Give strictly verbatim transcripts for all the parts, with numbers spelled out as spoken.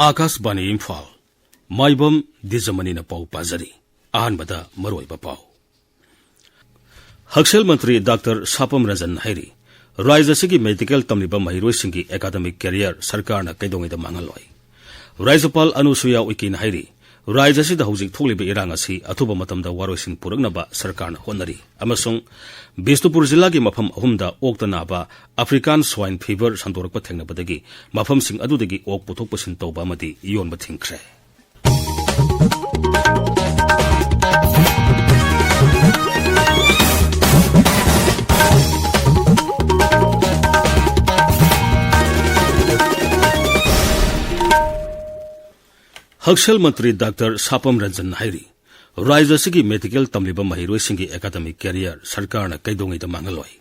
ꯑꯥꯀꯥꯁꯕꯥꯅꯤ ꯏꯝꯐꯥꯜ꯫ ꯃꯥꯏꯕꯝ ꯗꯤꯖꯃꯅꯤꯅ ꯄꯥꯎ ꯄꯥꯖꯔꯤ꯫ ꯑꯍꯥꯟꯕꯗ ꯃꯔꯨꯑꯣꯏꯕ ꯄꯥꯎ꯫ ꯍꯛꯁꯦꯜ ꯃꯟꯇ꯭ꯔꯤ ꯗꯥꯛꯇꯔ ꯁꯥꯄꯝ ꯔꯟꯖꯟ ꯍꯥꯏꯔꯤ, ꯔꯥꯖ꯭ꯌ ꯑꯁꯤꯒꯤ ꯃꯦꯗꯤꯀꯦꯜ ꯇꯝꯂꯤꯕ ꯃꯍꯩꯔꯣꯏꯁꯤꯡꯒꯤ ꯑꯦꯀꯥꯗꯃꯤꯛ ꯀꯦꯔꯤꯌꯔ ꯁꯔꯀꯥꯔꯅ ꯀꯩꯗꯧꯉꯩꯗ ꯃꯥꯡꯍꯜꯂꯣꯏ꯫ ꯔꯥꯖ꯭ꯌꯄꯥꯜ ꯑꯅꯨꯁꯨꯌꯥ ꯎꯏꯀꯦꯅ ꯍꯥꯏꯔꯤ, ꯔꯥꯖ꯭ꯌ ꯑꯁꯤꯗ ꯍꯧꯖꯤꯛ ꯊꯣꯛꯂꯤꯕ ꯏꯔꯥꯡ ꯑꯁꯤ ꯑꯊꯨꯕ ꯃꯇꯝꯗ ꯋꯥꯔꯣꯏꯁꯤꯟ ꯄꯨꯔꯛꯅꯕ ꯁꯔꯀꯥꯔꯅ ꯍꯣꯠꯅꯔꯤ ꯑꯃꯁꯨꯡ ꯕꯤꯁꯅꯨꯄꯨꯔ ꯖꯤꯂꯥꯒꯤ ꯃꯐꯝ ꯑꯍꯨꯝꯗ ꯑꯣꯛꯇ ꯅꯥꯕ ꯑꯐ꯭ꯔꯤꯀꯥꯟ ꯁ꯭ꯋꯥꯏꯟ ꯐꯤꯚꯔ ꯁꯟꯗꯣꯔꯛꯄ ꯊꯦꯡꯅꯕꯗꯒꯤ ꯃꯐꯝꯁꯤꯡ ꯑꯗꯨꯗꯒꯤ ꯑꯣꯛ ꯄꯨꯊꯣꯛ ꯄꯨꯁꯤꯟ ꯇꯧꯕ ꯑꯃꯗꯤ ꯌꯣꯟꯕ ꯊꯤꯡꯈ꯭ꯔꯦ꯫ ꯍꯛꯁꯦꯜ ꯃꯟꯇ꯭ꯔꯤ ꯗꯥꯛꯇꯔ ꯁꯥꯄꯝ ꯔꯟꯖꯟꯅ ꯍꯥꯏꯔꯤ, ꯔꯥꯖ꯭ꯌ ꯑꯁꯤꯒꯤ ꯃꯦꯗꯤꯀꯦꯜ ꯇꯝꯂꯤꯕ ꯃꯍꯩꯔꯣꯏꯁꯤꯡꯒꯤ ꯑꯦꯀꯥꯗꯃꯤꯛ ꯀꯦꯔꯤꯌꯔ ꯁꯔꯀꯥꯔꯅ ꯀꯩꯗꯧꯉꯩꯗ ꯃꯥꯡꯍꯜꯂꯣꯏ꯫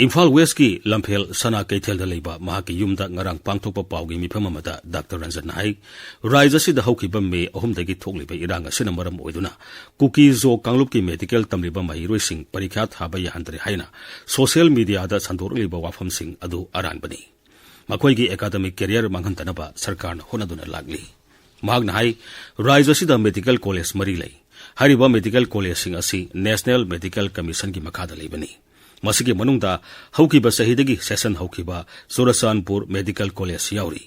ꯏꯝꯐꯥꯜ ꯋꯦꯁꯀꯤ ꯂꯝꯐꯦꯜ ꯁꯅꯥ ꯀꯩꯊꯦꯜꯗ ꯂꯩꯕ ꯃꯍꯥꯛꯀꯤ ꯌꯨꯝꯗ ꯉꯔꯥꯡ ꯄꯥꯡꯊꯣꯛꯄ ꯄꯥꯎꯒꯤ ꯃꯤꯐꯝ ꯑꯃꯗ ꯗꯥꯛꯇꯔ ꯔꯟꯖꯟꯅ ꯍꯥꯏ, ꯔꯥꯖ꯭ꯌ ꯑꯁꯤꯗ ꯍꯧꯈꯤꯕ ꯃꯦ ꯑꯍꯨꯝꯗꯒꯤ ꯊꯣꯛꯂꯤꯕ ꯏꯔꯥꯡ ꯑꯁꯤꯅ ꯃꯔꯝ ꯑꯣꯏꯗꯨꯅ ꯀꯨꯀꯤ ꯖꯣ ꯀꯥꯡꯂꯨꯞꯀꯤ ꯃꯦꯗꯤꯀꯦꯜ ꯇꯝꯂꯤꯕ ꯃꯍꯩꯔꯣꯏꯁꯤꯡ ꯄꯔꯤꯈ꯭ꯌꯥ ꯊꯥꯕ ꯌꯥꯍꯟꯗ꯭ꯔꯦ ꯍꯥꯏꯅ ꯁꯣꯁꯤꯌꯦꯜ ꯃꯤꯗꯤꯌꯥꯗ ꯁꯟꯗꯣꯔꯛꯂꯤꯕ ꯋꯥꯐꯝꯁꯤꯡ ꯑꯗꯨ ꯑꯔꯥꯟꯕꯅꯤ꯫ ꯃꯈꯣꯏꯒꯤ ꯑꯦꯀꯥꯗꯃꯤꯛ ꯀꯦꯔꯤꯌꯔ ꯃꯥꯡꯍꯟꯗꯅꯕ ꯁꯔꯀꯥꯔꯅ ꯍꯣꯠꯅꯗꯨꯅ ꯂꯥꯛꯂꯤ꯫ ꯃꯍꯥꯛꯅ ꯍꯥꯏ, ꯔꯥꯖ꯭ꯌ ꯑꯁꯤꯗ ꯃꯦꯗꯤꯀꯦꯜ ꯀꯣꯂꯦꯖ ꯃꯔꯤ ꯂꯩ꯫ ꯍꯥꯏꯔꯤꯕ ꯃꯦꯗꯤꯀꯦꯜ ꯀꯣꯂꯦꯖꯁꯤꯡ ꯑꯁꯤ ꯅꯦꯁꯅꯦꯜ ꯃꯦꯗꯤꯀꯦꯜ ꯀꯃꯤꯁꯟꯒꯤ ꯃꯈꯥꯗ ꯂꯩꯕꯅꯤ꯫ ꯃꯁꯤꯒꯤ ꯃꯅꯨꯡꯗ ꯍꯧꯈꯤꯕ ꯆꯍꯤꯗꯒꯤ ꯁꯦꯁꯟ ꯍꯧꯈꯤꯕ ꯆꯨꯔꯆꯥꯟꯄꯨꯔ ꯃꯦꯗꯤꯀꯦꯜ ꯀꯣꯂꯦꯖ ꯌꯥꯎꯔꯤ꯫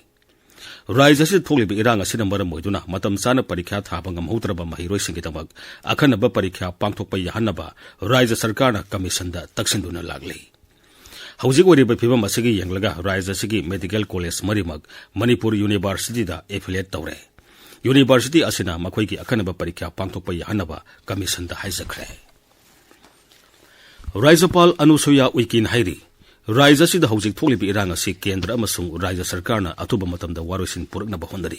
ꯔꯥꯖ꯭ꯌ ꯑꯁꯤꯗ ꯊꯣꯛꯂꯤꯕ ꯏꯔꯥꯡ ꯑꯁꯤꯅ ꯃꯔꯝ ꯑꯣꯏꯗꯨꯅ ꯃꯇꯝ ꯆꯥꯅ ꯄꯔꯤꯈ꯭ꯌꯥ ꯊꯥꯕ ꯉꯝꯍꯧꯗ꯭ꯔꯕ ꯃꯍꯩꯔꯣꯏꯁꯤꯡꯒꯤꯗꯃꯛ ꯑꯈꯟꯅꯕ ꯄꯔꯤꯈ꯭ꯌꯥ ꯄꯥꯡꯊꯣꯛꯄ ꯌꯥꯍꯟꯅꯕ ꯔꯥꯖ꯭ꯌ ꯁꯔꯀꯥꯔꯅ ꯀꯃꯤꯁꯟꯗ ꯇꯛꯁꯤꯟꯗꯨꯅ ꯂꯥꯛꯂꯤ꯫ ꯍꯧꯖꯤꯛ ꯑꯣꯏꯔꯤꯕ ꯐꯤꯕꯝ ꯑꯁꯤꯒꯤ ꯌꯦꯡꯂꯒ ꯔꯥꯖ꯭ꯌ ꯑꯁꯤꯒꯤ ꯃꯦꯗꯤꯀꯦꯜ ꯀꯣꯂꯦꯖ ꯃꯔꯤꯃꯛ ꯃꯅꯤꯄꯨꯔ ꯌꯨꯅꯤꯚꯔꯁꯤꯇꯤꯗ ꯑꯦꯐꯤꯂꯤꯌꯦꯠ ꯇꯧꯔꯦ꯫ ꯌꯨꯅꯤꯚꯔꯁꯤꯇꯤ ꯑꯁꯤꯅ ꯃꯈꯣꯏꯒꯤ ꯑꯈꯟꯅꯕ ꯄꯔꯤꯈ꯭ꯌꯥ ꯄꯥꯡꯊꯣꯛꯄ ꯌꯥꯍꯟꯅꯕ ꯀꯃꯤꯁꯟꯗ ꯍꯥꯏꯖꯈ꯭ꯔꯦ꯫ ꯔꯥꯖ꯭ꯌꯄꯥꯜ ꯑꯅꯨꯁꯨꯌꯥ ꯎꯏꯀꯦꯅ ꯍꯥꯏꯔꯤ, ꯔꯥꯖ꯭ꯌ ꯑꯁꯤꯗ ꯍꯧꯖꯤꯛ ꯊꯣꯛꯂꯤꯕ ꯏꯔꯥꯡ ꯑꯁꯤ ꯀꯦꯟꯗ꯭ꯔ ꯑꯃꯁꯨꯡ ꯔꯥꯖ꯭ꯌ ꯁꯔꯀꯥꯔꯅ ꯑꯊꯨꯕ ꯃꯇꯝꯗ ꯋꯥꯔꯣꯏꯁꯤꯟ ꯄꯨꯔꯛꯅꯕ ꯍꯣꯠꯅꯔꯤ꯫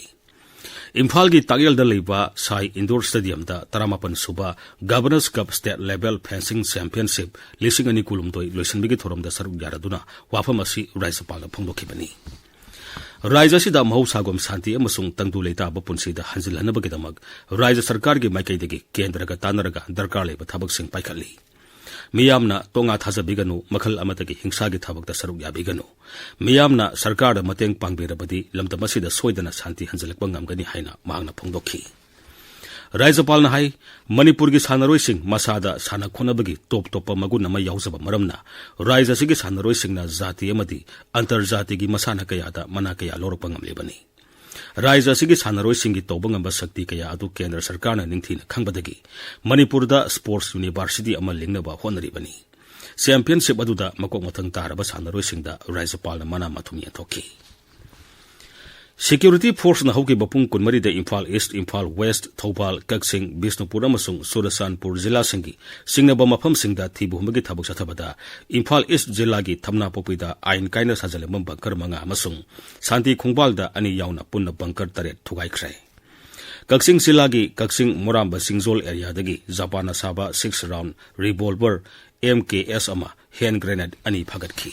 ꯏꯝꯐꯥꯜꯒꯤ ꯇꯥꯛꯌꯦꯜꯗ ꯂꯩꯕ ꯁꯥꯏ ꯏꯟꯗꯣꯔ ꯁ꯭ꯇꯦꯗꯤꯌꯝꯗ ꯇꯔꯥꯃꯥꯄꯟ ꯁꯨꯕ ꯒꯚꯔꯅꯔꯁ ꯀꯞ ꯁ꯭ꯇꯦꯠ ꯂꯦꯚꯦꯜ ꯐꯦꯟꯁꯤꯡ ꯆꯦꯝꯄꯤꯌꯟꯁꯤꯞ ꯂꯤꯁꯤꯡ ꯑꯅꯤ ꯀꯨꯟꯍꯨꯝꯗꯣꯏ ꯂꯣꯏꯁꯤꯟꯕꯒꯤ ꯊꯧꯔꯝꯗ ꯁꯔꯨꯛ ꯌꯥꯔꯗꯨꯅ ꯋꯥꯐꯝ ꯑꯁꯤ ꯔꯥꯖ꯭ꯌꯄꯥꯜꯅ ꯐꯣꯡꯗꯣꯛꯈꯤꯕꯅꯤ꯫ ꯔꯥꯖ꯭ꯌ ꯑꯁꯤꯗ ꯃꯍꯧꯁꯥꯒꯨꯝ ꯁꯥꯟꯇꯤ ꯑꯃꯁꯨꯡ ꯇꯪꯗꯨ ꯂꯩꯇꯥꯕ ꯄꯨꯟꯁꯤꯗ ꯍꯟꯖꯤꯜꯍꯟꯅꯕꯒꯤꯗꯃꯛ ꯔꯥꯖ꯭ꯌ ꯁꯔꯀꯥꯔꯒꯤ ꯃꯥꯏꯀꯩꯗꯒꯤ ꯀꯦꯟꯗ꯭ꯔꯒ ꯇꯥꯟꯅꯔꯒ ꯗꯔꯀꯥꯔ ꯂꯩꯕ ꯊꯕꯛꯁꯤꯡ ꯄꯥꯏꯈꯠꯂꯤ꯫ ꯃꯤꯌꯥꯝꯅ ꯇꯣꯉꯥ ꯊꯥꯖꯕꯤꯒꯅꯨ, ꯃꯈꯜ ꯑꯃꯠꯇꯒꯤ ꯍꯤꯡꯁꯥꯒꯤ ꯊꯕꯛꯇ ꯁꯔꯨꯛ ꯌꯥꯕꯤꯒꯅꯨ꯫ ꯃꯤꯌꯥꯝꯅ ꯁꯔꯀꯥꯔꯗ ꯃꯇꯦꯡ ꯄꯥꯡꯕꯤꯔꯕꯗꯤ ꯂꯝꯗꯝ ꯑꯁꯤꯗ ꯁꯣꯏꯗꯅ ꯁꯥꯟꯇꯤ ꯍꯟꯖꯤꯜꯂꯛꯄ ꯉꯝꯒꯅꯤ ꯍꯥꯏꯅ ꯃꯍꯥꯛꯅ ꯐꯣꯡꯗꯣꯛꯈꯤ꯫ ꯔꯥꯖ꯭ꯌꯄꯥꯜꯅ ꯍꯥꯏ, ꯃꯅꯤꯄꯨꯔꯒꯤ ꯁꯥꯟꯅꯔꯣꯏꯁꯤꯡ ꯃꯁꯥꯗ ꯁꯥꯟꯅ ꯈꯣꯠꯅꯕꯒꯤ ꯇꯣꯞ ꯇꯣꯞꯄ ꯃꯒꯨꯟ ꯑꯃ ꯌꯥꯎꯖꯕ ꯃꯔꯝꯅ ꯔꯥꯖ꯭ꯌ ꯑꯁꯤꯒꯤ ꯁꯥꯟꯅꯔꯣꯏꯁꯤꯡꯅ ꯖꯥꯇꯤ ꯑꯃꯗꯤ ꯑꯟꯇꯔꯖꯥꯇꯤꯒꯤ ꯃꯁꯥꯟꯅ ꯀꯌꯥꯗ ꯃꯅꯥ ꯀꯌꯥ ꯂꯧꯔꯛꯄ ꯉꯝꯂꯤꯕꯅꯤ꯫ ꯔꯥꯖ꯭ꯌ ꯑꯁꯤꯒꯤ ꯁꯥꯟꯅꯔꯣꯏꯁꯤꯡꯒꯤ ꯇꯧꯕ ꯉꯝꯕ ꯁꯛꯇꯤ ꯀꯌꯥ ꯑꯗꯨ ꯀꯦꯟꯗ꯭ꯔ ꯁꯔꯀꯥꯔꯅ ꯅꯤꯡꯊꯤꯅ ꯈꯪꯕꯗꯒꯤ ꯃꯅꯤꯄꯨꯔꯗ sports university ꯑꯃ ꯂꯤꯡꯅꯕ ꯍꯣꯠꯅꯔꯤꯕꯅꯤ꯫ Championship ꯑꯗꯨꯗ ꯃꯀꯣꯛ ꯃꯊꯪ ꯇꯥꯔꯕ ꯁꯥꯟꯅꯔꯣꯏꯁꯤꯡꯗ ꯔꯥꯖ꯭ꯌꯄꯥꯜꯅ ꯃꯅꯥ ꯃꯊꯨꯝ ꯌꯦꯟꯊꯣꯛꯈꯤ꯫ Security forceꯅ ꯍꯧꯈꯤꯕ ꯄꯨꯡ ꯀꯨꯟꯃꯔꯤꯗ ꯏꯝꯐꯥꯜ East, ꯏꯝꯐꯥꯜ West, ꯊꯧꯕꯥꯜ, ꯀꯛꯆꯤꯡ, ꯕꯤꯁꯅꯨꯄꯨꯔ ꯑꯃꯁꯨꯡ ꯆꯨꯔꯆꯥꯟꯄꯨꯔ ꯖꯤꯂꯥꯁꯤꯡꯒꯤ ꯆꯤꯡꯅꯕ ꯃꯐꯝꯁꯤꯡꯗ ꯊꯤꯕ ꯍꯨꯝꯕꯒꯤ ꯊꯕꯛ ꯆꯠꯊꯕꯗ ꯏꯝꯐꯥꯜ East ꯖꯤꯂꯥꯒꯤ ꯊꯝꯅꯥꯄꯣꯛꯄꯤꯗ ꯑꯥꯏꯟ ꯀꯥꯏꯅ ꯁꯥꯖꯜꯂꯝꯕ bunker ꯃꯉꯥ ꯑꯃꯁꯨꯡ ꯁꯥꯟꯇꯤ ꯈꯣꯡꯕꯥꯜꯗ ꯑꯅꯤ ꯌꯥꯎꯅ ꯄꯨꯟꯅ bunker ꯇꯔꯦꯠ ꯊꯨꯒꯥꯏꯈ꯭ꯔꯦ꯫ ꯀꯛꯆꯤꯡ ꯖꯤꯂꯥꯒꯤ ꯀꯛꯆꯤꯡ ꯃꯣꯔꯥꯝꯕ ꯆꯤꯡꯖꯣꯜ areaꯗꯒꯤ ꯖꯄꯥꯟꯅ ꯁꯥꯕ six round revolver M K S ꯑꯃ, hand grenade ꯑꯅꯤ ꯐꯥꯒꯠꯈꯤ꯫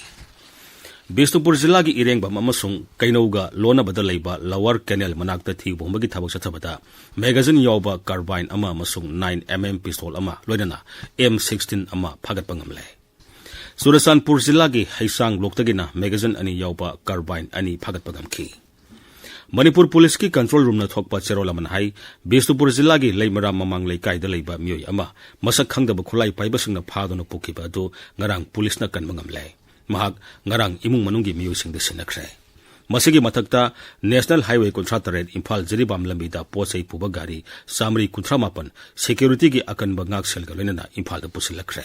ꯕꯤꯁꯅꯨꯄꯨꯔ ꯖꯤꯂꯥꯒꯤ ꯏꯔꯦꯡꯕꯝ ꯑꯃꯁꯨꯡ ꯀꯩꯅꯧꯒ ꯂꯣꯟꯅꯕꯗ ꯂꯩꯕ Lower Canal ꯃꯅꯥꯛꯇ ꯊꯤꯕ ꯍꯨꯝꯕꯒꯤ ꯊꯕꯛ ꯆꯠꯊꯕꯗ magazine ꯌꯥꯎꯕ carbine ꯑꯃ ꯑꯃꯁꯨꯡ nine M M pistol ꯑꯃ, ꯂꯣꯏꯅꯅ M sixteen ꯑꯃ ꯐꯥꯒꯠꯄ ꯉꯝꯂꯦ꯫ ꯆꯨꯔꯆꯥꯟꯄꯨꯔ ꯖꯤꯂꯥꯒꯤ ꯍꯩꯁꯥꯡ ꯂꯣꯛꯇꯒꯤꯅ magazine ꯑꯅꯤ ꯌꯥꯎꯕ carbine ꯑꯅꯤ ꯐꯥꯒꯠꯄ ꯉꯝꯈꯤ꯫ ꯃꯅꯤꯄꯨꯔ ꯄꯨꯂꯤꯁꯀꯤ control roomꯅ ꯊꯣꯛꯄ ꯆꯦꯔꯣꯜ ꯑꯃꯅ ꯍꯥꯏ, ꯕꯤꯁꯅꯨꯄꯨꯔ ꯖꯤꯂꯥꯒꯤ ꯂꯩꯃꯔꯥꯝ ꯃꯃꯥꯡ ꯂꯩꯀꯥꯏꯗ ꯂꯩꯕ ꯃꯤꯑꯣꯏ ꯑꯃ ꯃꯁꯛ ꯈꯪꯗꯕ ꯈꯨꯠꯂꯥꯏ ꯄꯥꯏꯕꯁꯤꯡꯅ ꯐꯥꯗꯨꯅ ꯄꯨꯈꯤꯕ ꯑꯗꯨ ꯉꯔꯥꯡ ꯄꯨꯂꯤꯁꯅ ꯀꯟꯕ ꯉꯝꯂꯦ꯫ ꯃꯍꯥꯛ ꯉꯔꯥꯡ ꯏꯃꯨꯡ ꯃꯅꯨꯡꯒꯤ ꯃꯤꯑꯣꯏꯁꯤꯡꯗ ꯁꯤꯟꯅꯈ꯭ꯔꯦ꯫ ꯃꯁꯤꯒꯤ ꯃꯊꯛꯇ National Highway ꯀꯨꯟꯊ꯭ꯔꯥ ꯇꯔꯦꯠ ꯏꯝꯐꯥꯜ ꯖꯤꯔꯤꯕꯥꯝ ꯂꯝꯕꯤꯗ ꯄꯣꯠ ꯆꯩ ꯄꯨꯕ ꯒꯥꯔꯤ ꯆꯥꯃꯔꯤ ꯀꯨꯟꯊ꯭ꯔꯥ ꯃꯥꯄꯟ securityꯒꯤ ꯑꯀꯟꯕ ꯉꯥꯛꯁꯦꯜꯒ ꯂꯣꯏꯅꯅ ꯏꯝꯐꯥꯜꯗ ꯄꯨꯁꯤꯜꯂꯛꯈ꯭ꯔꯦ꯫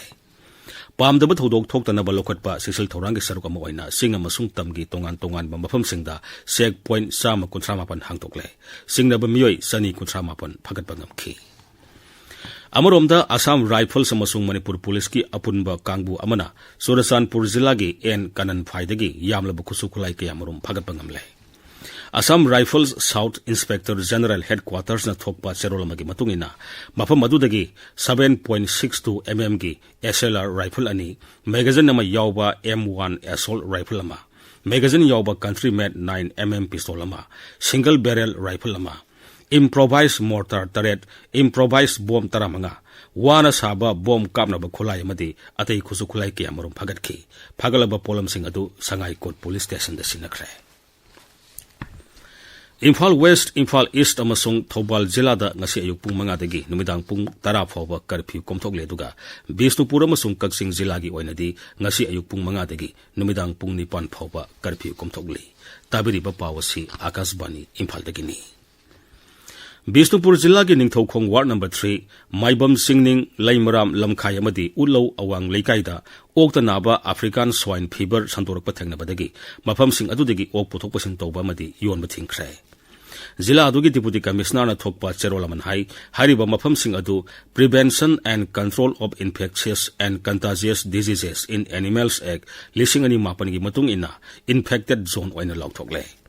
ꯄꯥꯝꯗꯕ ꯊꯧꯗꯣꯛ ꯊꯣꯛꯇꯅꯕ ꯂꯧꯈꯠꯄ ꯆꯦꯛꯁꯤꯜ ꯊꯧꯔꯥꯡꯒꯤ ꯁꯔꯨꯛ ꯑꯃ ꯑꯣꯏꯅ ꯆꯤꯡ ꯑꯃꯁꯨꯡ ꯇꯝꯒꯤ ꯇꯣꯉꯥꯟ ꯇꯣꯉꯥꯟꯕ ꯃꯐꯝꯁꯤꯡꯗ check point ꯆꯥꯝꯃ ꯀꯨꯟꯊ꯭ꯔꯥ ꯃꯥꯄꯟ ꯍꯥꯡꯗꯣꯛꯂꯦ꯫ ꯆꯤꯡꯅꯕ ꯃꯤꯑꯣꯏ ꯆꯅꯤ ꯀꯨꯟꯊ꯭ꯔꯥ ꯃꯥꯄꯟ ꯐꯥꯒꯠꯄ ꯉꯝꯈꯤ꯫ ꯑꯃꯔꯣꯝꯗ, Assam Rifles ꯑꯃꯁꯨꯡ ꯃꯅꯤꯄꯨꯔ ꯄꯨꯂꯤꯁꯀꯤ ꯑꯄꯨꯟꯕ ꯀꯥꯡꯕꯨ ꯑꯃꯅ ꯆꯨꯔꯆꯥꯟꯄꯨꯔ ꯖꯤꯂꯥꯒꯤ ꯑꯦꯟ ꯀꯥꯅꯟꯐꯥꯏꯗꯒꯤ ꯌꯥꯝꯂꯕ ꯈꯨꯠꯁꯨ ꯈꯨꯠꯂꯥꯏ ꯀꯌꯥꯃꯔꯨꯝ ꯐꯥꯒꯠꯄ ꯉꯝꯂꯦ꯫ Assam Rifles South Inspector General Headquartersꯅ ꯊꯣꯛꯄ ꯆꯦꯔꯣꯜ ꯑꯃꯒꯤ ꯃꯇꯨꯡ ꯏꯟꯅ, ꯃꯐꯝ ꯑꯗꯨꯗꯒꯤ seven point six two MMꯒꯤ SLR rifle ꯑꯅꯤ, magazine ꯑꯃ ꯌꯥꯎꯕ M one assault rifle ꯑꯃ, magazine ꯌꯥꯎꯕ country made nine MM pistol ꯑꯃ, single barrel rifle ꯑꯃ, ꯏꯝꯄ꯭ꯔꯣꯚꯥꯏꯖ ꯃꯣꯔꯇꯥꯔ ꯇꯔꯦꯠ, ꯏꯝꯄ꯭ꯔꯣꯚꯥꯏꯖ ꯕꯣꯝ ꯇꯔꯥꯃꯉꯥ, ꯋꯥꯅ ꯁꯥꯕ ꯕꯣꯝ ꯀꯥꯞꯅꯕ ꯈꯨꯠꯂꯥꯏ ꯑꯃꯗꯤ ꯑꯇꯩ ꯈꯨꯠꯁꯨ ꯈꯨꯠꯂꯥꯏ ꯀꯌꯥ ꯃꯔꯨꯝ ꯐꯥꯒꯠꯈꯤ꯫ ꯐꯥꯒꯠꯂꯕ ꯄꯣꯠꯂꯝꯁꯤꯡ ꯑꯗꯨ ꯁꯉꯥꯏ ꯀꯣꯔꯠ ꯄꯨꯂꯤꯁ ꯁ꯭ꯇꯦꯁꯟꯗ ꯁꯤꯟꯅꯈ꯭ꯔꯦ꯫ ꯏꯝꯐꯥꯜ ꯋꯦꯁ꯭ꯠ, ꯏꯝꯐꯥꯜ ꯏꯁ꯭ꯠ ꯑꯃꯁꯨꯡ ꯊꯧꯕꯥꯜ ꯖꯤꯂꯥꯗ ꯉꯁꯤ ꯑꯌꯨꯛ ꯄꯨꯡ ꯃꯉꯥꯗꯒꯤ ꯅꯨꯃꯤꯗꯥꯡ ꯄꯨꯡ ꯇꯔꯥ ꯐꯥꯎꯕ ꯀꯔꯐ꯭ꯌꯨ ꯀꯣꯝꯊꯣꯛꯂꯦ, ꯑꯗꯨꯒ ꯕꯤꯁꯅꯨꯄꯨꯔ ꯑꯃꯁꯨꯡ ꯀꯛꯆꯤꯡ ꯖꯤꯂꯥꯒꯤ ꯑꯣꯏꯅꯗꯤ ꯉꯁꯤ ꯑꯌꯨꯛ ꯄꯨꯡ ꯃꯉꯥꯗꯒꯤ ꯅꯨꯃꯤꯗꯥꯡ ꯄꯨꯡ ꯅꯤꯄꯥꯟ ꯐꯥꯎꯕ ꯀꯔꯐ꯭ꯌꯨ ꯀꯣꯝꯊꯣꯛꯂꯤ꯫ ꯇꯥꯕꯤꯔꯤꯕ ꯄꯥꯎ ꯑꯁꯤ ꯑꯥꯀꯥꯁꯕꯥꯅꯤ ꯏꯝꯐꯥꯜꯗꯒꯤꯅꯤ꯫ ꯕꯤꯁꯅꯨꯄꯨꯔ ꯖꯤꯂꯥꯒꯤ ꯅꯤꯡꯊꯧꯈꯣꯡ ꯋꯥꯔꯗ ꯅꯝꯕꯔ ꯊ꯭ꯔꯤ, ꯃꯥꯏꯕꯝ ꯆꯤꯡꯅꯤꯡ, ꯂꯩꯃꯔꯥꯝ ꯂꯝꯈꯥꯏ ꯑꯃꯗꯤ ꯎꯠꯂꯧ ꯑꯋꯥꯡ ꯂꯩꯀꯥꯏꯗ ꯑꯣꯛꯇ ꯅꯥꯕ ꯑꯐ꯭ꯔꯤꯀꯥꯟ ꯁ꯭ꯋꯥꯏꯟ ꯐꯤꯚꯔ ꯁꯟꯗꯣꯔꯛꯄ ꯊꯦꯡꯅꯕꯗꯒꯤ ꯃꯐꯝꯁꯤꯡ ꯑꯗꯨꯗꯒꯤ ꯑꯣꯛ ꯄꯨꯊꯣꯛ ꯄꯨꯁꯤꯟ ꯇꯧꯕ ꯑꯃꯗꯤ ꯌꯣꯟꯕ ꯊꯤꯡꯈ꯭ꯔꯦ꯫ ꯖꯤꯂꯥ ꯑꯗꯨꯒꯤ ꯗꯤꯄꯨꯇꯤ ꯀꯃꯤꯁꯅꯔꯅ ꯊꯣꯛꯄ ꯆꯦꯔꯣꯜ ꯑꯃꯅ ꯍꯥꯏ, ꯍꯥꯏꯔꯤꯕ ꯃꯐꯝꯁꯤꯡ ꯑꯗꯨ Prevention and Control of Infectious and Contagious Diseases in Animals Act ꯂꯤꯁꯤꯡ ꯑꯅꯤ ꯃꯥꯄꯟꯒꯤ ꯃꯇꯨꯡ ꯏꯟꯅ ꯏꯟꯐꯦꯛꯇꯦꯗ ꯖꯣꯟ ꯑꯣꯏꯅ ꯂꯥꯎꯊꯣꯛꯂꯦ꯫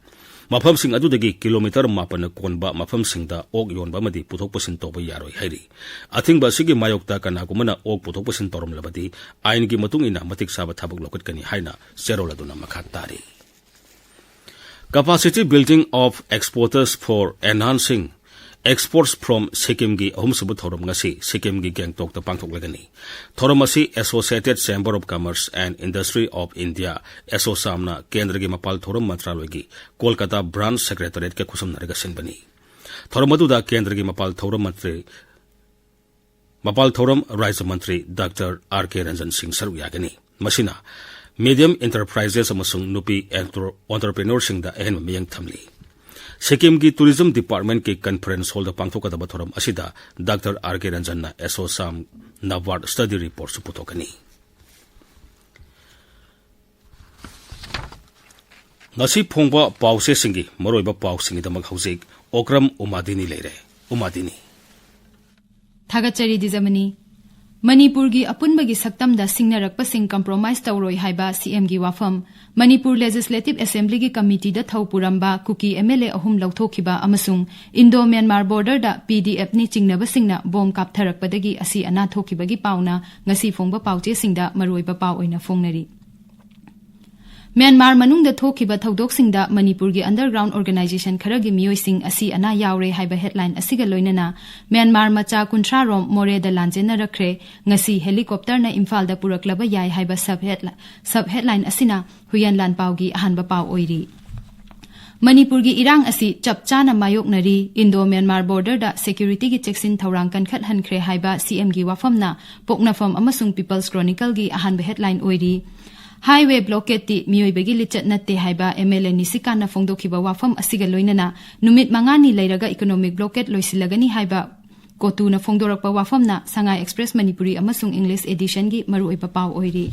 ꯃꯐꯝꯁꯤꯡ ꯑꯗꯨꯗꯒꯤ ꯀꯤꯂꯣꯃꯤꯇꯔ ꯃꯥꯄꯟꯅ ꯀꯣꯟꯕ ꯃꯐꯝꯁꯤꯡꯗ ꯑꯣꯛ ꯌꯣꯟꯕ ꯑꯃꯗꯤ ꯄꯨꯊꯣꯛ ꯄꯨꯁꯤꯟ ꯇꯧꯕ ꯌꯥꯔꯣꯏ ꯍꯥꯏꯔꯤ꯫ ꯑꯊꯤꯡꯕ ꯑꯁꯤꯒꯤ ꯃꯥꯌꯣꯛꯇ ꯀꯅꯥꯒꯨꯝꯕꯅ ꯑꯣꯛ ꯄꯨꯊꯣꯛ ꯄꯨꯁꯤꯟ ꯇꯧꯔꯝꯂꯕꯗꯤ ꯑꯥꯏꯟꯒꯤ ꯃꯇꯨꯡ ꯏꯟꯅ ꯃꯇꯤꯛ ꯆꯥꯕ ꯊꯕꯛ ꯂꯧꯈꯠꯀꯅꯤ ꯍꯥꯏꯅ ꯆꯦꯔꯣꯜ ꯑꯗꯨꯅ ꯃꯈꯥ ꯇꯥꯔꯤ꯫ Capacity Building of Exporters for Enhancing Exports from ꯁꯤꯛꯀꯤꯝꯒꯤ ꯑꯍꯨꯝꯁꯨꯕ ꯊꯧꯔꯝ ꯉꯁꯤ ꯁꯤꯛꯀꯤꯝꯒꯤ ꯒꯦꯡꯇꯣꯛꯇ ꯄꯥꯡꯊꯣꯛꯂꯒꯅꯤ꯫ ꯊꯧꯔꯝ ꯑꯁꯤ Associated Chamber of Commerce and Industry of India, ꯑꯦꯁꯣꯁꯥꯝꯅ ꯀꯦꯟꯗ꯭ꯔꯒꯤ ꯃꯄꯥꯜ ꯊꯧꯔꯝ ꯃꯟꯇ꯭ꯔꯥꯂꯣꯏꯒꯤ ꯀꯣꯜꯀꯇꯥ ꯕ꯭ꯔꯥꯟꯆ ꯁꯦꯀ꯭ꯔꯦꯇꯔꯤꯌꯦꯠꯀ ꯈꯨꯠꯁꯝꯅꯔꯒ ꯁꯤꯟꯕꯅꯤ꯫ ꯊꯧꯔꯝ ꯑꯗꯨꯗ ꯀꯦꯟꯗ꯭ꯔꯒꯤ ꯃꯄꯥꯜ ꯊꯧꯔꯝ ꯃꯟꯇ꯭ꯔꯤ, ꯃꯄꯥꯜ ꯊꯧꯔꯝ ꯔꯥꯖ꯭ꯌ ꯃꯟꯇ꯭ꯔꯤ ꯗꯥꯛꯇꯔ ꯑꯥꯔ ꯀꯦ ꯔꯟꯖꯟ ꯁꯤꯡ ꯁꯔꯨꯛ ꯌꯥꯒꯅꯤ꯫ ꯃꯁꯤꯅ medium enterprises ꯑꯃꯁꯨꯡ ꯅꯨꯄꯤ ꯑꯦꯟꯇ꯭ꯔꯣ-, entrepreneurꯁꯤꯡꯗ ꯑꯍꯦꯟꯕ ꯃꯤꯠꯌꯦꯡ ꯊꯝꯂꯤ꯫ ꯁꯤꯛꯀꯤꯝꯒꯤ tourism departmentꯀꯤ conference hallꯗ ꯄꯥꯡꯊꯣꯛꯀꯗꯕ ꯊꯧꯔꯝ ꯑꯁꯤꯗ ꯗꯥꯛꯇꯔ ꯑꯥꯔ ꯀꯦ ꯔꯟꯖꯟꯅ ꯑꯦꯁꯣꯁꯥꯝ ꯅꯕꯥꯔꯗ study reportꯁꯨ ꯄꯨꯊꯣꯛꯀꯅꯤ꯫ ꯉꯁꯤ ꯐꯣꯡꯕ ꯄꯥꯎꯆꯦꯁꯤꯡꯒꯤ ꯃꯔꯨꯑꯣꯏꯕ ꯄꯥꯎꯁꯤꯡꯒꯤꯗꯃꯛ ꯍꯧꯖꯤꯛ ꯑꯣꯀ꯭ꯔꯝ ꯎꯃꯥꯗꯤꯅꯤ ꯂꯩꯔꯦ꯫ ꯎꯃꯥꯗꯤꯅꯤ꯫ ꯊꯥꯒꯠꯆꯔꯤ ꯗꯤꯖꯃꯅꯤ꯫ ꯃꯅꯤꯄꯨꯔꯒꯤ ꯑꯄꯨꯟꯕꯒꯤ ꯁꯛꯇꯝꯗ ꯁꯤꯡꯅꯔꯛꯄꯁꯤꯡ compromise ꯇꯧꯔꯣꯏ ꯍꯥꯏꯕ ꯁꯤꯑꯦꯝꯒꯤ ꯋꯥꯐꯝ꯫ ꯃꯅꯤꯄꯨꯔ Legislative Assemblyꯒꯤ committeeꯗ ꯊꯧ ꯄꯨꯔꯝꯕ ꯀꯨꯀꯤ MLA ꯑꯍꯨꯝ ꯂꯧꯊꯣꯛꯈꯤꯕ ꯑꯃꯁꯨꯡ Indo Myanmar borderꯗ PDFꯅꯤ ꯆꯤꯡꯅꯕꯁꯤꯡꯅ ꯕꯣꯝ ꯀꯥꯞꯊꯔꯛꯄꯗꯒꯤ ꯑꯁꯤ ꯑꯅꯥ ꯊꯣꯛꯈꯤꯕꯒꯤ ꯄꯥꯎꯅ ꯉꯁꯤ ꯐꯣꯡꯕ ꯄꯥꯎꯆꯦꯁꯤꯡꯗ ꯃꯔꯨꯑꯣꯏꯕ ꯄꯥꯎ ꯑꯣꯏꯅ ꯐꯣꯡꯅꯔꯤ꯫ ꯃ꯭ꯌꯥꯟꯃꯥꯔ ꯃꯅꯨꯡꯗ ꯊꯣꯛꯈꯤꯕ ꯊꯧꯗꯣꯛꯁꯤꯡꯗ ꯃꯅꯤꯄꯨꯔꯒꯤ underground organization ꯈꯔꯒꯤ ꯃꯤꯑꯣꯏꯁꯤꯡ ꯑꯁꯤ ꯑꯅꯥ ꯌꯥꯎꯔꯦ ꯍꯥꯏꯕ headline ꯑꯁꯤꯒ ꯂꯣꯏꯅꯅ ꯃ꯭ꯌꯥꯟꯃꯥꯔ ꯃꯆꯥ ꯀꯨꯟꯊ꯭ꯔꯥ ꯔꯣꯝ ꯃꯣꯔꯦꯗ ꯂꯥꯟꯖꯦꯟꯅꯔꯛꯈ꯭ꯔꯦ꯫ ꯉꯁꯤ helicopterꯅ ꯏꯝꯐꯥꯜꯗ ꯄꯨꯔꯛꯂꯕ ꯌꯥꯏ ꯍꯥꯏꯕ sub headli-, sub headline ꯑꯁꯤꯅ ꯍꯨꯏꯌꯦꯟ ꯂꯥꯟꯄꯥꯎꯒꯤ ꯑꯍꯥꯟꯕ ꯄꯥꯎ ꯑꯣꯏꯔꯤ꯫ ꯃꯅꯤꯄꯨꯔꯒꯤ ꯏꯔꯥꯡ ꯑꯁꯤ ꯆꯞ ꯆꯥꯅ ꯃꯥꯌꯣꯛꯅꯔꯤ꯫ Indo Myanmar borderꯗ securityꯒꯤ ꯆꯦꯛꯁꯤꯟ ꯊꯧꯔꯥꯡ ꯀꯟꯈꯠꯍꯟꯈ꯭ꯔꯦ ꯍꯥꯏꯕ CMꯒꯤ ꯋꯥꯐꯝꯅ ꯄꯣꯛꯅꯐꯝ ꯑꯃꯁꯨꯡ People's Chronicleꯒꯤ ꯑꯍꯥꯟꯕ headline ꯑꯣꯏꯔꯤ꯫ Highway blockadeꯇꯤ ꯃꯤꯑꯣꯏꯕꯒꯤ ꯂꯤꯆꯠ ꯅꯠꯇꯦ ꯍꯥꯏꯕ MLA ꯅꯤꯁꯤꯀꯥꯟꯅ ꯐꯣꯡꯗꯣꯛꯈꯤꯕ ꯋꯥꯐꯝ ꯑꯁꯤꯒ ꯂꯣꯏꯅꯅ ꯅꯨꯃꯤꯠ ꯃꯉꯥꯅꯤ ꯂꯩꯔꯒ economic blockade ꯂꯣꯏꯁꯤꯜꯂꯒꯅꯤ ꯍꯥꯏꯕ ꯀꯣꯇꯨꯅ ꯐꯣꯡꯗꯣꯔꯛꯄ ꯋꯥꯐꯝꯅ Sangai Express ꯃꯅꯤꯄꯨꯔꯤ ꯑꯃꯁꯨꯡ English editionꯒꯤ ꯃꯔꯨꯑꯣꯏꯕ ꯄꯥꯎ ꯑꯣꯏꯔꯤ꯫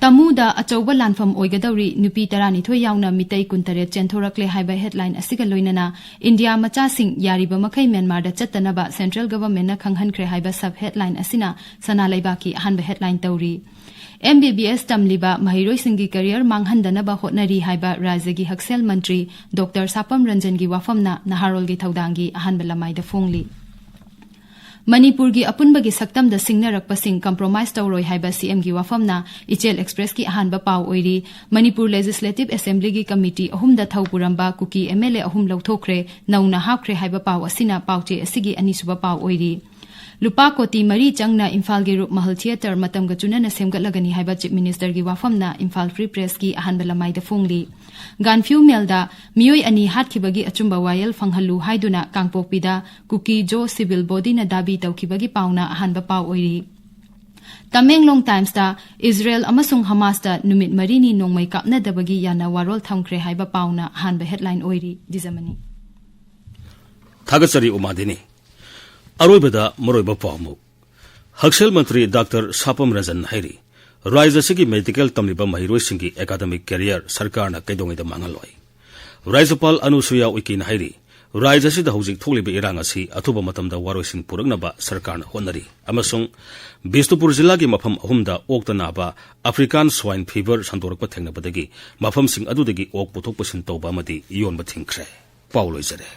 ꯇꯃꯨꯗ ꯑꯆꯧꯕ ꯂꯥꯟꯐꯝ ꯑꯣꯏꯒꯗꯧꯔꯤ, ꯅꯨꯄꯤ ꯇꯔꯥꯅꯤꯊꯣꯏ ꯌꯥꯎꯅ ꯃꯤꯇꯩ ꯀꯨꯟꯇꯔꯦꯠ ꯆꯦꯟꯊꯣꯔꯛꯂꯦ ꯍꯥꯏꯕ headline ꯑꯁꯤꯒ ꯂꯣꯏꯅꯅ ꯏꯟꯗꯤꯌꯥ ꯃꯆꯥꯁꯤꯡ ꯌꯥꯔꯤꯕ ꯃꯈꯩ ꯃ꯭ꯌꯥꯟꯃꯥꯔꯗ ꯆꯠꯇꯅꯕ central governmentꯅ ꯈꯪꯍꯟꯈ꯭ꯔꯦ ꯍꯥꯏꯕ sub headline ꯑꯁꯤꯅ ꯁꯅꯥ ꯂꯩꯕꯥꯛꯀꯤ ꯑꯍꯥꯟꯕ headline ꯇꯧꯔꯤ꯫ MBBS ꯇꯝꯂꯤꯕ ꯃꯍꯩꯔꯣꯏꯁꯤꯡꯒꯤ career ꯃꯥꯡꯍꯟꯗꯅꯕ ꯍꯣꯠꯅꯔꯤ ꯍꯥꯏꯕ ꯔꯥꯖ꯭ꯌꯒꯤ ꯍꯛꯁꯦꯜ ꯃꯟꯇ꯭ꯔꯤ ꯗꯣꯛꯇꯔ ꯁꯥꯄꯝ ꯔꯟꯖꯟꯒꯤ ꯋꯥꯐꯝꯅ ꯅꯍꯥꯔꯣꯜꯒꯤ ꯊꯧꯗꯥꯡꯒꯤ ꯑꯍꯥꯟꯕ ꯂꯃꯥꯏꯗ ꯐꯣꯡꯂꯤ꯫ ꯃꯅꯤꯄꯨꯔꯒꯤ ꯑꯄꯨꯟꯕꯒꯤ ꯁꯛꯇꯝꯗ ꯁꯤꯡꯅꯔꯛꯄꯁꯤꯡ compromise ꯇꯧꯔꯣꯏ ꯍꯥꯏꯕ CMꯒꯤ ꯋꯥꯐꯝꯅ ꯏꯆꯦꯜ Expressꯀꯤ ꯑꯍꯥꯟꯕ ꯄꯥꯎ ꯑꯣꯏꯔꯤ꯫ ꯃꯅꯤꯄꯨꯔ Legislative Assemblyꯒꯤ committee ꯑꯍꯨꯝꯗ ꯊꯧ ꯄꯨꯔꯝꯕ ꯀꯨꯀꯤ MLA ꯑꯍꯨꯝ ꯂꯧꯊꯣꯛꯈ꯭ꯔꯦ, ꯅꯧꯅ ꯍꯥꯞꯈ꯭ꯔꯦ ꯍꯥꯏꯕ ꯄꯥꯎ ꯑꯁꯤꯅ ꯄꯥꯎꯆꯦ ꯑꯁꯤꯒꯤ ꯑꯅꯤꯁꯨꯕ ꯄꯥꯎ ꯑꯣꯏꯔꯤ꯫ ꯂꯨꯄꯥ ꯀꯣꯇꯤ ꯃꯔꯤ ꯆꯪꯅ ꯏꯝꯐꯥꯜꯒꯤ ꯔꯨꯞ ꯃꯍꯜ theatre ꯃꯇꯝꯒ ꯆꯨꯅꯅ ꯁꯦꯝꯒꯠꯂꯒꯅꯤ ꯍꯥꯏꯕ Chief Ministerꯒꯤ ꯋꯥꯐꯝꯅ ꯏꯝꯐꯥꯜ Free Pressꯀꯤ ꯑꯍꯥꯟꯕ ꯂꯃꯥꯏꯗ ꯐꯣꯡꯂꯤ꯫ ꯒꯥꯟꯐ꯭ꯌꯨ ꯃꯦꯜꯗ ꯃꯤꯑꯣꯏ ꯑꯅꯤ ꯍꯥꯠꯈꯤꯕꯒꯤ ꯑꯆꯨꯝꯕ ꯋꯥꯌꯦꯜ ꯐꯪꯍꯜꯂꯨ ꯍꯥꯏꯗꯨꯅ ꯀꯥꯡꯄꯣꯛꯄꯤꯗ ꯀꯨꯀꯤ ꯖꯣ civil bodyꯅ ꯗꯥꯕꯤ ꯇꯧꯈꯤꯕꯒꯤ ꯄꯥꯎꯅ ꯑꯍꯥꯟꯕ ꯄꯥꯎ ꯑꯣꯏꯔꯤ꯫ ꯇꯃꯦꯡꯂꯣꯡ Timesꯇ ꯏꯖꯔꯦꯜ ꯑꯃꯁꯨꯡ ꯍꯃꯥꯁꯇ ꯅꯨꯃꯤꯠ ꯃꯔꯤꯅꯤ ꯅꯣꯡꯃꯩ ꯀꯥꯞꯅꯗꯕꯒꯤ ꯌꯥꯅ ꯋꯥꯔꯣꯜ ꯊꯝꯈ꯭ꯔꯦ ꯍꯥꯏꯕ ꯄꯥꯎꯅ ꯑꯍꯥꯟꯕ headline ꯑꯣꯏꯔꯤ꯫ ꯗꯤꯖꯃꯅꯤ꯫ ꯊꯥꯒꯠꯆꯔꯤ ꯎꯃꯥꯗꯤꯅꯤ꯫ ꯑꯔꯣꯏꯕꯗ ꯃꯔꯨꯑꯣꯏꯕ ꯄꯥꯎ ꯑꯃꯨꯛ꯫ ꯍꯛꯁꯦꯜ ꯃꯟꯇ꯭ꯔꯤ ꯗꯥꯛꯇꯔ ꯁꯥꯄꯝ ꯔꯟꯖꯟ ꯍꯥꯏꯔꯤ, ꯔꯥꯖ꯭ꯌ ꯑꯁꯤꯒꯤ medical ꯇꯝꯂꯤꯕ ꯃꯍꯩꯔꯣꯏꯁꯤꯡꯒꯤ academic career ꯁꯔꯀꯥꯔꯅ ꯀꯩꯗꯧꯉꯩꯗ ꯃꯥꯡꯍꯜꯂꯣꯏ꯫ ꯔꯥꯖ꯭ꯌꯄꯥꯜ ꯑꯅꯨꯁꯨꯌꯥ ꯎꯏꯀꯦꯅ ꯍꯥꯏꯔꯤ, ꯔꯥꯖ꯭ꯌ ꯑꯁꯤꯗ ꯍꯧꯖꯤꯛ ꯊꯣꯛꯂꯤꯕ ꯏꯔꯥꯡ ꯑꯁꯤ ꯑꯊꯨꯕ ꯃꯇꯝꯗ ꯋꯥꯔꯣꯏꯁꯤꯟ ꯄꯨꯔꯛꯅꯕ ꯁꯔꯀꯥꯔꯅ ꯍꯣꯠꯅꯔꯤ ꯑꯃꯁꯨꯡ ꯕꯤꯁꯅꯨꯄꯨꯔ ꯖꯤꯂꯥꯒꯤ ꯃꯐꯝ ꯑꯍꯨꯝꯗ ꯑꯣꯛꯇ ꯅꯥꯕ African Swine Fever ꯁꯟꯗꯣꯔꯛꯄ ꯊꯦꯡꯅꯕꯗꯒꯤ ꯃꯐꯝꯁꯤꯡ ꯑꯗꯨꯗꯒꯤ ꯑꯣꯛ ꯄꯨꯊꯣꯛ ꯄꯨꯁꯤꯟ ꯇꯧꯕ ꯑꯃꯗꯤ ꯌꯣꯟꯕ ꯊꯤꯡꯈ꯭ꯔꯦ꯫ ꯄꯥꯎ ꯂꯣꯏꯖꯔꯦ꯫